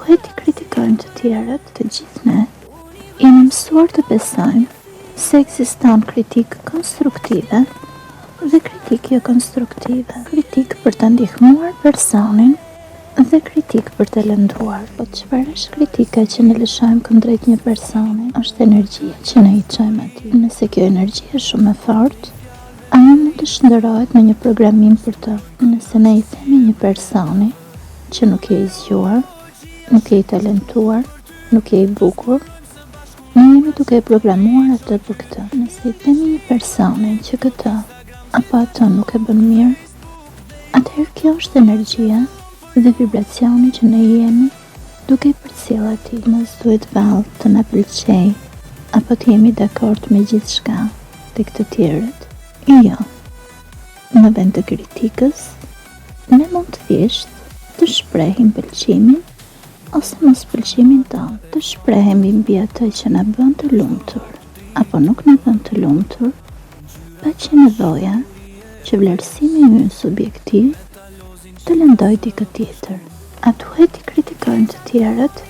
duhet t'i kritikojmë të tjerët? Të gjithë ne jemi mësuar të besojmë se ekziston kritikë konstruktive dhe kritikë jokonstruktive, kritikë për ta ndihmuar personin dhe kritikë për ta lënduar. Po çfarë është kritika që ne lëshojmë kundrejt një personi? Është energjia që ne i çojmë atij. Nëse kjo energji është shumë e fortë, ajo mund të shndërrohet në një programim për të. Nëse ne i themi një personi që nuk je i zgjuar, nuk je i talentuar, nuk je i bukur, ne jemi duke e programuar atë për këtë. Nëse i themi një personi që këtë apo atë nuk e bën mirë, atëherë kjo është energjia dhe vibracioni që ne jemi duke i përcjellë atij. Mos duhet vallë të na pëlqejë apo të jemi dakord me gjithçka tek të tjerët? Jo. Në vend të kritikës, ne mund thjesht të shprehim pëlqimin ose mospëlqimin tonë, të shprehemi mbi atë që na bën të lumtur apo nuk na bën të lumtur, pa qenë nevoja që vlerësimi ynë subjektiv të lëndojë dikë tjetër. A duhet t'i kritikojmë të tjerët?